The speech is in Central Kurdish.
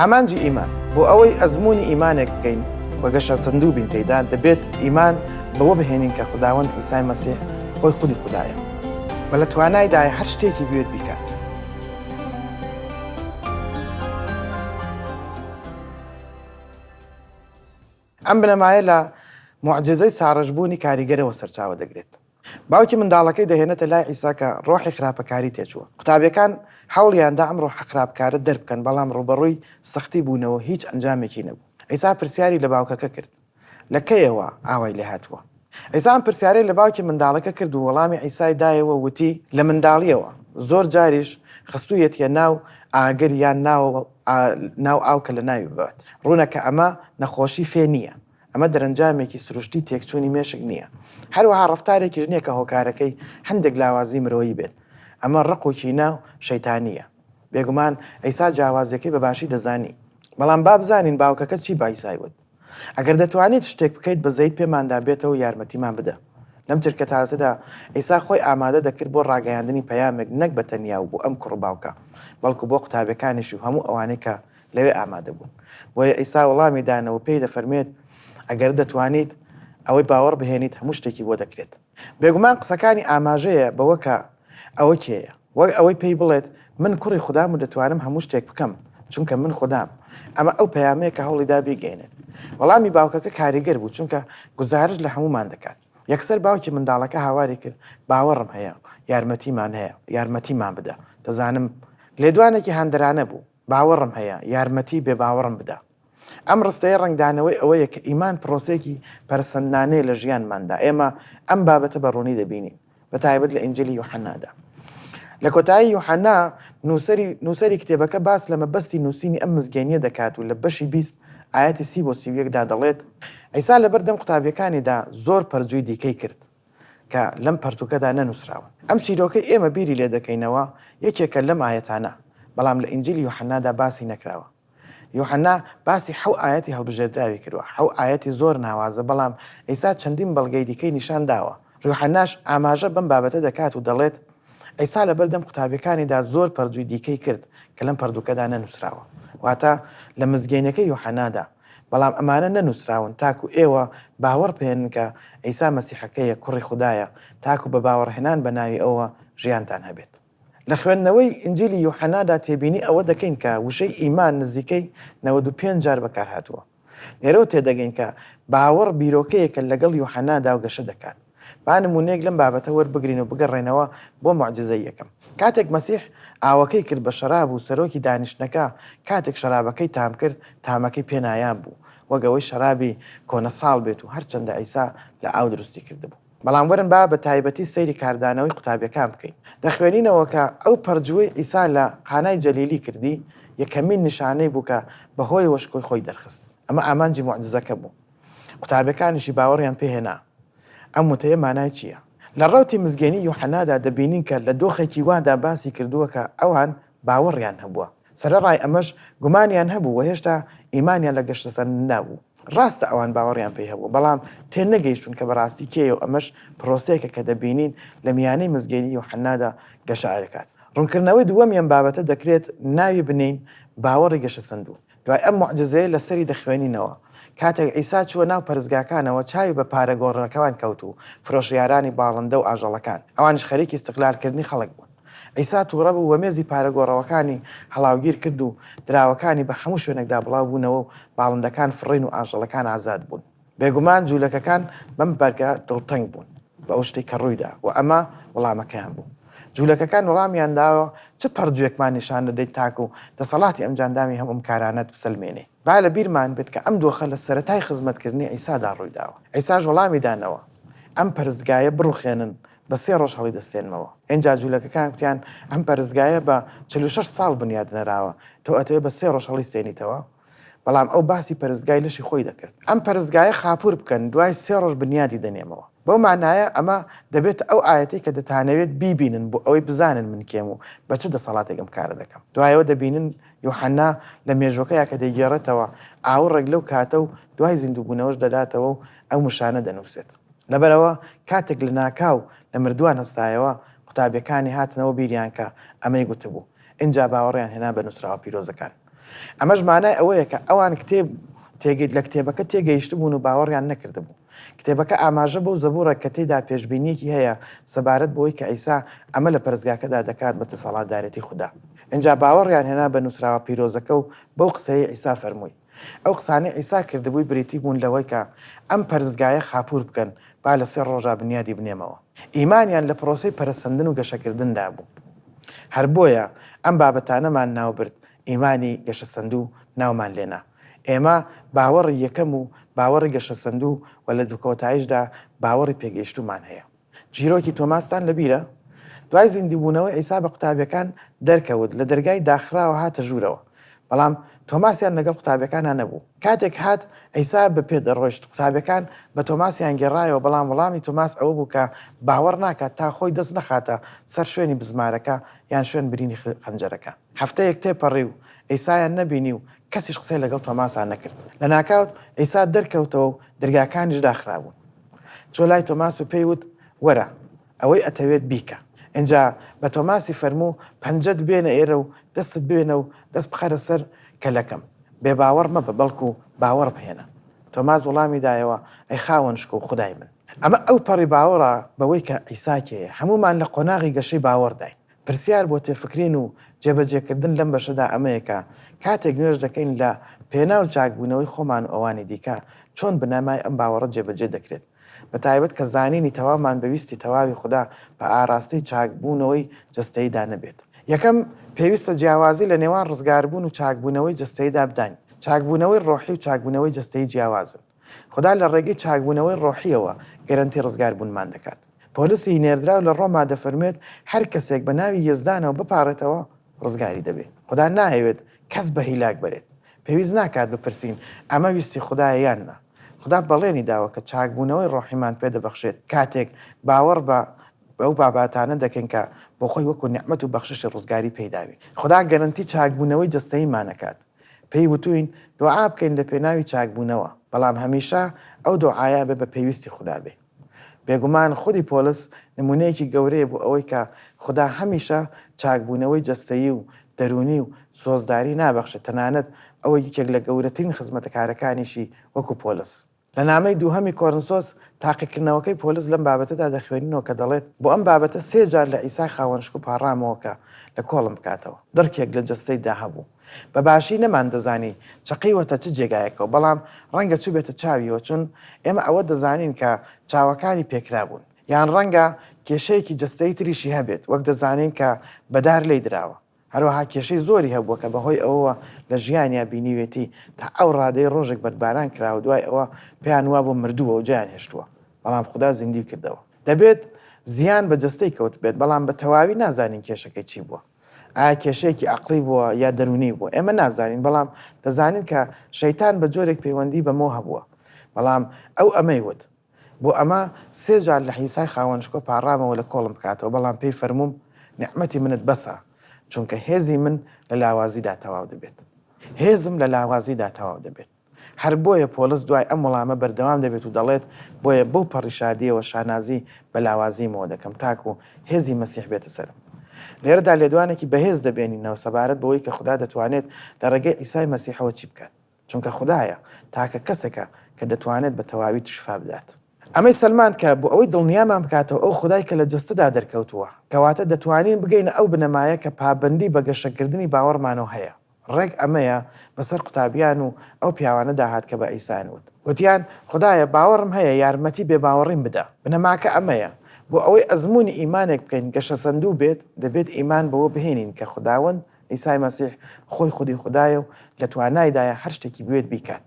ئامانجی ئیمان، بۆ ئەوەی ئەزموونی ئیمانێک بکەین و گەشەسەندوو بین تێیدا، دەبێت ئیمان بەوە بهێنین کە خوداوەند عیسای مەسیح خۆی خودی خودایە و لە توانایدایە هەر شتێکی بوێت بیکات. ئەم بنەمایە لە موعجیزەی ساڕێژبوونی کاریگەرەوە سەرچاوە دەگرێت. باوکی منداڵەکەی دەهێنێتە لای عیسا کە ڕۆحی خراپەکاری تێچووە. قوتابییەکان هەوڵیان دا ئەم ڕۆحە خراپکارە دەربکەن، بەڵام ڕووبەڕووی سەختی بوونەوە و هیچ ئەنجامێکی نەبوو. عیسا پرسیاری لە باوکەکە کرد، لە کەیەوە ئاوای لێهاتووە؟ عیسا ئەم پرسیارەی لە باوکی منداڵەکە کرد و وەڵامی عیسای دایەوە و وتی، لە منداڵییەوە، زۆر جاریش خستوویەتیە ناو ئاگر یان ناو ئاو کە لەناوی ببات. ڕوونە کە ئەمە نەخۆشی فێ نییە. ئەمە دەرەنجامێکی سروشتی تێکچوونی مێشک نییە. هەروەها ڕەفتارێکیش نییە کە هۆکارەکەی هەندێک لاوازی مرۆیی بێت. ئەمە ڕق و کینە و شەیتانییە. بێگومان عیسا جیاوازییەکەی بە باشی دەزانی. بەڵام با بزانین باوکەکە چی بە عیسای وت. ئەگەر دەتوانیت شتێک بکەیت بەزەیت پێماندا بێتەوە و یارمەتیمان بدە. لەم چرکەتاسەدا عیسا خۆی ئامادە دەکرد بۆ ڕاگەیاندنی پەیامێک نەک بە تەنیا و بۆ ئەم کوڕ و باوکە، بەڵکو بۆ قوتابیەکانیشی و هەموو ئەوانەی کە لەوێ ئامادە بوون. بۆیە عیسا وەڵامی دانەوە و پێی دەفەرموێت، ئەگەر دەتوانیت، ئەوەی باوەڕ بهێنیت هەموو شتێکی بۆ دەکرێت. بێگومان قسەکانی ئاماژەیە بەوە کە ئەوە کێیە. وەک ئەوەی پێی بڵێت، من کوڕی خودام و دەتوانم هەموو شتێک بکەم، چونکە من خودام. ئەمە ئەو پەیامەیە کە هەوڵیدا بیگەیەنێت. وەڵامی باوکەکە کاریگەر بوو، چونکە گوزارشت لە هەموومان دەکات. یەکسەر باوکی منداڵەکە هاواری کرد، باوەڕم هەیە، یارمەتیمان هەیە، یارمەتیمان بدە. دەزانم. لێدوانێکی هاندەرانە بوو، باوەڕم هەیە، یارمەتی بێباوەڕم بدە. ئەم ڕستەیە ڕەنگدانەوەی ئەوەیە کە ئیمان پرۆسەیەکی پەرەسەندنانەیە لە ژیانماندا. ئێمە ئەم بابەتە بە ڕوونی دەبینین، بە تایبەت لە ئینجیلی یوحەنادا. لە کۆتایی یوحەنا، نووسەری نووسەری کتێبەکە باس لە مەبەستی نووسینی ئەم مزگێنییە دەکات و لە بەشی 20 ئایەتی 30 بۆ 31 دا دەڵێت، عیسا لەبەردەم قوتابییەکانیدا زۆر پەرجووی دیکەی کرد کە لەم پەرتووکەدا نەنووسراون. ئەم چیرۆکەی ئێمە بیری لێ دەکەینەوە یەکێکە لەم ئایەتانە، بەڵام لە ئینجیلی یوحەنادا باسی نەکراوە. یوحەنا باسی حەو ئایەتی هەڵبژێردراوی کردوە، حەو ئایەتی زۆر ناوازە، بەڵام عیسا چەندین بەڵگەی دیکەی نیشان داوە. یوحەناش ئاماژە بەم بابەتە دەکات و دەڵێت، عیسا لەبەردەم قوتابیەکانیدا زۆر پەرجووی دیکەی کرد کە لەم پەرتووکەدا نەنووسراوە، واتە لە مزگێنیەکەی یوحەنادا، بەڵام ئەمانە نەنووسراون تاکو ئێوە باوەڕ بهێنن کە عیسا مەسیحەکەیە، کوڕی خودایە، تاکو بە باوەڕهێنان بە ناوی ئەوەوە ژیانتان هەبێت. لە خوێندنەوەی ئینجیلی یوحەنادا تێبینی ئەوە دەکەین کە وشەی ئیمان نزیکەی 95 جار بەکارهاتووە. لێرەوە تێدەگەین کە باوەڕ بیرۆکەیەکە لەگەڵ یوحەنادا و گەشە دەکات. با نموونەیەک لەم بابەتە وەربگرین و بگەڕێینەوە بۆ موعجیزەی یەکەم. کاتێک مەسیح ئاوەکەی کرد بە شەراب و سەرۆکی دانیشتنەکە کاتێک شەرابەکەی تام کرد، تامەکەی پێ نایاب بوو، وەک ئەوەی شەرابی کۆنەساڵ بێت و هەرچەندە عیسا لە ئاو دروستی کردبوو. بەڵام وەرن با بە تایبەتی سەیری کاردانەوەی قوتابیەکان بکەین. دەخوێنینەوە کە ئەو پەرجووەی عیسا لە قانای جەلیلی کردی، یەکەمین نیشانەی بوو کە بەهۆیەوە شکۆی خۆی دەرخست. ئەمە ئامانجی موعجیزەکە بوو. قوتابیەکانیشی باوەڕیان پێ هێنا. ئەم وتەیە مانای چییە؟ لە ڕەوتی مزگێنی یوحەنادا دەبینین کە لە دۆخێکی وادا باسی کردووە کە ئەوان باوەڕیان هەبووە. سەرەڕای ئەمەش گومانیان هەبوو و هێشتا ئیمانیان لە گەشەسەندندا بوو. ڕاستە ئەوان باوەڕیان پێی هەبوو، بەڵام تێنەگەیشتوون کە بەڕاستی کێیە و ئەمەش پرۆسەیەکە کە دەبینین لە میانەی مزگێنی یوحەنادا گەشە دەکات. ڕوونکردنەوەی دووەمی ئەم بابەتە دەکرێت ناوی بنێین باوەڕی گەشەسەندوو. دوای ئەم موعجیزەیە لەسەری دەخوێنینەوە، کاتێک عیسا چووە ناو پەرستگاکانەوە چاوی بە پارەگۆڕەکان کەوت و فرۆشیارانی باڵندە و ئاژەڵەکان، ئەوانیش خەریکی ئیستغلالکردنی خەڵک بوون. عیسا تووڕە بوو و مێزی پارەگۆڕەوەکانی هەڵاوگیر کرد و دراوەکانی بە هەموو شوێنێکدا بڵاو بوونەوە و باڵندەکان فڕین و ئاژەڵەکان ئازاد بوون. بێگومان جوولەکەکان بەم بەرگە دڵتەنگ بوون بە ئەو شتەی کە ڕوویدا و ئەمە وەڵامەکەیان بوو. جوولەکەکان وەڵامیان داوە، چ پەڕجووێکمان نیشان دەدەیت تاکو دەسەڵاتی ئەمجاندامی هەموو ئەم کارانەت بسەلمێنێ؟ با لە بیرمان بێت کە ئەم دۆخە لە سەرەتای خزمەتکردنی عیسادا ڕوویداوە. عیساش وەڵامی دانەوە، ئەم پەرستگایە بڕوخێنن، بە سێ ڕۆژ هەڵیدەستێنمەوە. ئینجا جوولەکەکان کوتیان، ئەم پەرستگایە بە 46 ساڵ بنیاد نراوە، تۆ ئەتەوێ بە سێ ڕۆژ هەڵیستێنیتەوە؟ بەڵام ئەو باسی پەرستگای لەشی خۆی دەکرد. ئەم پەرستگایە خاپوور بکەن، دوای سێ ڕۆژ بنیادی دەنێمەوە. بەو مانایە ئەمە دەبێتە ئەو ئایەتەی کە دەتانەوێت بیبینن بۆ ئەوەی بزانن من کێم و بە چ دەسەڵاتێک ئەم کارە دەکەم. دوایەوە دەبینن یوحەنا لە مێژووەکەیا کە دەیگێڕێتەوە، ئاوڕێک لەو کاتە و دوای زیندووبوونەوەش دەداتەوە و ئەم وشانە دەنووسێت. لەبەرئەوە کاتێک لەناکاو لە مردووان هەستایەوە، قوتابییەکانی هاتنەوە بیریان کە ئەمەی گوتبوو. ئینجا باوەڕیان هێنا بە نووسراوە پیرۆزەکان. ئەمەش مانای ئەوەیە کە ئەوان کتێب تێگەیت لە کتێبەکە تێگەیشتبوون و باوەڕیان نەکردبوو. کتێبەکە ئاماژە بەو زەبوورە کە تێیدا پێشبینییەکی هەیە سەبارەت بەوەی کە عیسا ئەمە لە پەرستگاکەدا دەکات بە دەسەڵاتدارێتی خودا. ئینجا باوەڕیان هێنا بە نووسراوە پیرۆزەکە و بەو قسەیەی عیسا فەرمووی. ئەو قسانەی عیسا کردبووی بریتی بوون لەوەی کە ئەم پەرستگایە خاپوور بکەن با لە سێ ڕۆژا بنیادی بنێمەوە. ئیمانیان لە پرۆسەی پەرەسەندن و گەشەکردندا بوو. هەر بۆیە ئەم بابەتانەمان ناوبرد ئیمانی گەشەسەندوو ناومان لێنا. ئێمە باوەڕی یەکەم و باوەڕی گەشەسەندوو و لە کۆتایشدا باوەڕی پێگەیشتوومان هەیە. چیرۆکی تۆماستان لەبیرە؟ دوای زیندووبوونەوەی عیسا بە قوتابیەکان دەرکەوت، لە دەرگای داخراوە هاتە ژوورەوە، بەڵام تۆماسیان لەگەڵ قوتابیەکانا نەبوو. کاتێک هات، عیسا بە پێ دەڕۆیشت، قوتابیەکان بە تۆماسیان گێڕایەوە، بەڵام وەڵامی تۆماس ئەوە بوو کە باوەڕ ناکات تا خۆی دەست نەخاتە سەر شوێنی بزمارەکە یان شوێن برینی خەنجەرەکە. هەفتەیەک تێپەڕی و عیسایان نەبینی و کەسیش قسەی لەگەڵ تۆماسا نەکرد. لەناکاو عیسا دەرکەوتەوە و دەرگاکانیش داخرابوون. چووە لای تۆماس و پێی وت، وەرە، ئەوەی ئەتەوێت بیکە. ئینجا بە تۆماسی فەرموو، پەنجەت بێنە ئێرە و دەستت بێنە و دەست بخەرە سەر کەلەکەم. بێباوەڕ مەبە، بەڵکو باوەڕ بهێنە. تۆماس وەڵامی دایەوە، ئەی خاوەن شکۆ و خودای من! ئەمە ئەوپەڕی باوەڕە بەوەی کە عیسا کێیە. هەموومان لە قۆناغی گەشەی باوەڕداین. پرسیار بۆ تێفکرین و جێبەجێکردن لەم بەشەدا ئەمەیە کە کاتێک نوێژ دەکەین لە پێناو چاکبوونەوەی خۆمان و ئەوانی دیکە، چۆن بنەمای ئەم باوەڕە جێبەجێ دەکرێت؟ بە تایبەت کە زانینی تەواومان بە ویستی تەواوی خودا بە ئاراستەی چاکبوونەوەی جەستەییدا نەبێت. یەکەم، پێویستە جیاوازی لە نێوان ڕزگاربوون و چاکبوونەوەی جەستەییدا بداین. چاکبوونەوەی ڕۆحی و چاکبوونەوەی جەستەیی جیاوازن. خودا لە ڕێگەی چاکبوونەوەی ڕۆحییەوە گەرەنتی ڕزگاربوونمان دەکات. پۆلسی نێردراو لە ڕۆما دەفەرموێت، هەر کەسێک بە ناوی یەزدانەوە بپاڕێتەوە، ڕزگاری دەبێ. خودا نایەوێت کەس بە هیلاک بەرێت. پێویست ناکات بپرسین ئەمە ویستی خودایە یان نا. خودا بەڵێنی داوە کە چاکبوونەوەی ڕۆحیمان پێ دەبەخشێت کاتێک باوەڕ بە بەو باباتانە دەکەین کە بۆ خۆی وەکو نیعمەت و بەخششی ڕزگاری پێی داوین. خودا گەرەنتی چاکبوونەوەی جەستەییمان ئەکات. پێی وتووین دۆعا بکەین لە پێناوی چاکبوونەوە، بەڵام هەمیشە ئەو دۆعایە ئەبێ بە پێویستی خودا بێ. بێگومان خودی پۆلس نموونەیەکی گەورەیە بۆ ئەوەی کە خودا هەمیشە چاکبوونەوەی جەستەیی و دەروونی و سۆزداری نابەخشێت، تەنانەت ئەوە یەکێک لە گەورەترین خزمەتکارەکانیشی وەکو پۆلس. لە نامەی دووهەمی کۆرنسۆس تاقیکردنەوەکەی پۆلس لەم بابەتەدا دەخوێنینەوە کە دەڵێت، بۆ ئەم بابەتە سێ جار لە عیسای خاوەنشکۆ پاڕامەوە کە لە کۆڵم بکاتەوە. دڕکێک لە جەستەیدا هەبوو. بە باشی نەماندەزانی چەقیوەتە چ جێگایەکەوە، بەڵام ڕەنگە چووبێتە چاویەوە، چون ئێمە ئەوە دەزانین کە چاوەکانی پێکرابوون. یان ڕەنگە کێشەیەکی جەستەیی تریشی هەبێت، وەک دەزانین کە بە دار لێی دراوە. هەروەها کێشەی زۆری هەبووە کە بەهۆی ئەوەوە لە ژیانیا بینیوێتی تا ئەو ڕادەی ڕۆژێک بەردباران کراوە دوای ئەوە پێیان وابووە مردووە و جێیان هێشتووە بەڵام خودا زیندووی کردەوە. دەبێت زیان بە جەستەی کەوتبێت بەڵام بە تەواوی نازانین کێشەکەی چی بووە ئایا کێشەیەکی ئەقڵی بووە یا دەروونی بووە ئێمە نازانین بەڵام دەزانین کە شەیتان بە جۆرێک پەیوەندی بەمەوە هەبووە بەڵام ئەو ئەمەی وت بۆ ئەمە سێ جار لە عیسای خاوەنشکۆ پاڕامەوە لە کۆڵم بکاتەوە، بەڵام پێی فەرمووم، نیعمەتی منت بەسە، چونکە هێزی من لە لاوازیدا تەواو دەبێت. هێزم لە لاوازیدا تەواو دەبێت. هەر بۆیە پۆڵس دوای ئەم وەڵامە بەردەوام دەبێت و دەڵێت، بۆیە بەو پەڕی شادییەوە شانازی بە لاوازیمەوە دەکەم، تاکو هێزی مەسیح بێتە سەرم. لێرەدا لێدوانێکی بەهێز دەبێنینەوە سەبارەت بەوەی کە خودا دەتوانێت لە ڕێگەی عیسای مەسیحەوە چی بکات. چونکە خودایە، تاکە کەسێکە کە دەتوانێت بە تەواویت شفا بدات. ئەمەی سەلماند کە بۆ ئەوەی دڵنیامان بکاتەوە ئەو خودای کە لە جەستەدا دەرکەوتووە. کەواتە دەتوانین بگەینە ئەو بنەمایە کە پابەندی بە گەشەکردنی باوەڕمانەوە هەیە. ڕێک ئەمەیە بەسەر قوتابیان و ئەو پیاوانەدا هات کە بە عیسایان وت. وتیان، خودایە، باوەڕم هەیە، یارمەتی بێباوەڕیم بدە. بنەماکە ئەمەیە، بۆ ئەوەی ئەزموونی ئیمانێک بکەین گەشەسەندوو بێت، دەبێت ئیمان بەوە بهێنین کە خوداوەند عیسای مەسیح خۆی خودی خودایە و لە توانایدایە هەر شتێکی بوێت بیکات.